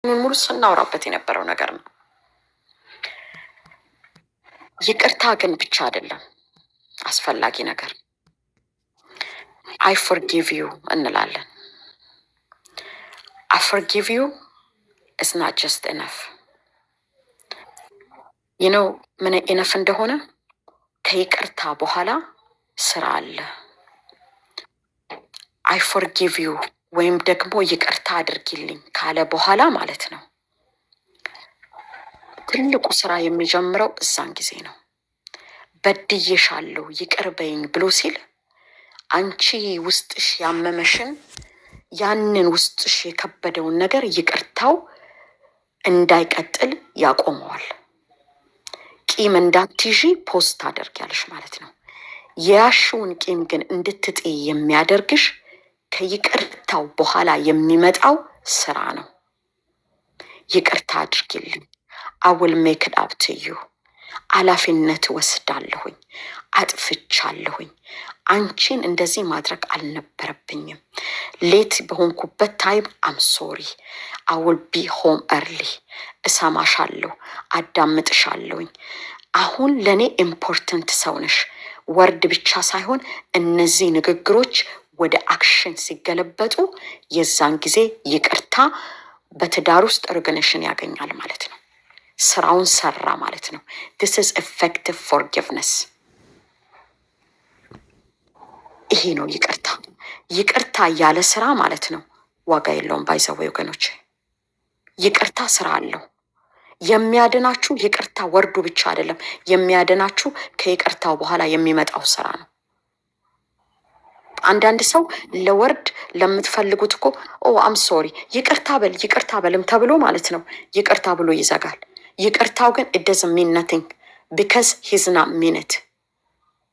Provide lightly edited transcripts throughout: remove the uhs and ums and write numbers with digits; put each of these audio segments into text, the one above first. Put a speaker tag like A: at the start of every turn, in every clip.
A: ሙሉ ስናወራበት የነበረው ነገር ነው። ይቅርታ ግን ብቻ አይደለም አስፈላጊ ነገር። I forgive you እንላለን። I forgive you is not just enough you know ምን enough እንደሆነ ከይቅርታ በኋላ ስራ አለ። I forgive you ወይም ደግሞ ይቅርታ አድርጊልኝ ካለ በኋላ ማለት ነው። ትልቁ ስራ የሚጀምረው እዛን ጊዜ ነው። በድዬሻለሁ ይቅር በይኝ ብሎ ሲል አንቺ ውስጥሽ ያመመሽን ያንን ውስጥሽ የከበደውን ነገር ይቅርታው እንዳይቀጥል ያቆመዋል። ቂም እንዳትይዢ pause ታደርጊያለሽ ማለት ነው። የያሽውን ቂም ግን እንድትጥይ የሚያደርግሽ ከይቅርታው በኋላ የሚመጣው ስራ ነው። ይቅርታ አድርጊልኝ፣ I will make it up to you፣ ኃላፊነት ወስዳለሁኝ፣ አጥፍቻለሁኝ፣ አንቺን እንደዚህ ማድረግ አልነበረብኝም። Late በሆንኩበት time I'm sorry፣ I will be home early፣ እሰማሻለሁ፣ አዳምጥሻለሁኝ። አሁን ለእኔ important ሰው ነሽ። Word ብቻ ሳይሆን እነዚህ ንግግሮች ወደ action ሲገለበጡ የዛን ጊዜ ይቅርታ በትዳር ውስጥ recognition ያገኛል ማለት ነው። ስራውን ሰራ ማለት ነው። This is effective forgiveness። ይሄ ነው ይቅርታ። ይቅርታ ያለ ስራ ማለት ነው ዋጋ የለውም። By the way ወገኖች፣ ይቅርታ ስራ አለው። የሚያድናችሁ ይቅርታ word ኡ ብቻ አይደለም። የሚያድናችሁ ከይቅርታው በኋላ የሚመጣው ስራ ነው። አንዳንድ ሰው ለ word ለምትፈልጉት እኮ oh I'm sorry ይቅርታ በል ይቅርታ በልም ተብሎ ማለት ነው ይቅርታ ብሎ ይዘጋል። ይቅርታው ግን it doesn't mean nothing because he's not mean it,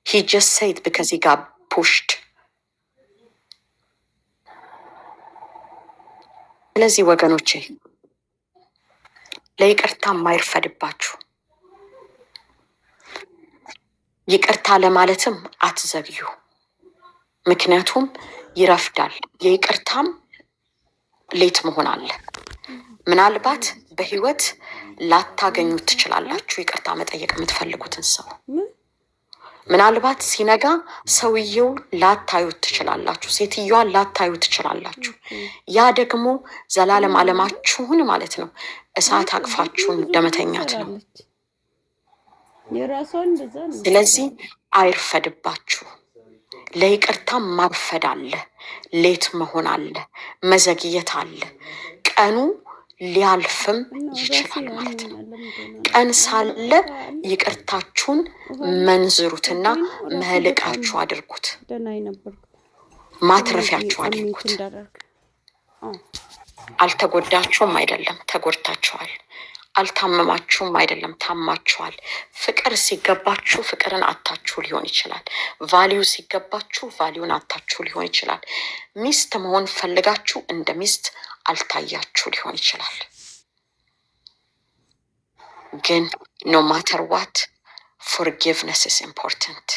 A: he just said because he got pushed። ስለዚህ ወገኖቼ ለይቅርታ ማይርፈድባችሁ፣ ይቅርታ ለማለትም አትዘግዩ። ምክንያቱም ይረፍዳል። የይቅርታም late መሆን አለ። ምናልባት በህይወት ላታገኙት ትችላላችሁ፣ ይቅርታ መጠየቅ የምትፈልጉትን ሰው። ምናልባት ሲነጋ ሰውየው ላታዩት ትችላላችሁ፣ ሴትዮዋን ላታዩ ትችላላችሁ። ያ ደግሞ ዘላለም አለማችሁን ማለት ነው እሳት አቅፋችሁን እንደመተኛት ነው። ስለዚህ አይርፈድባችሁ። ለይቅርታ ማርፈድ አለ፣ late መሆን አለ፣ መዘግየት አለ። ቀኑ ሊያልፍም ይችላል ማለት ነው። ቀን ሳለ ይቅርታችሁን መንዝሩትና መልህቃችሁ አድርጉት፣ ማትረፊያችሁ አድርጉት። አልተጎዳችሁም አይደለም፣ ተጎድታችኋል። አልታመማችሁም አይደለም፣ ታማችኋል። ፍቅር ሲገባችሁ ፍቅርን አታችሁ ሊሆን ይችላል። Value ሲገባችሁ value ን አታችሁ ሊሆን ይችላል። ሚስት መሆን ፈልጋችሁ እንደ ሚስት አልታያችሁ ሊሆን ይችላል። ግን no matter what, forgiveness is important።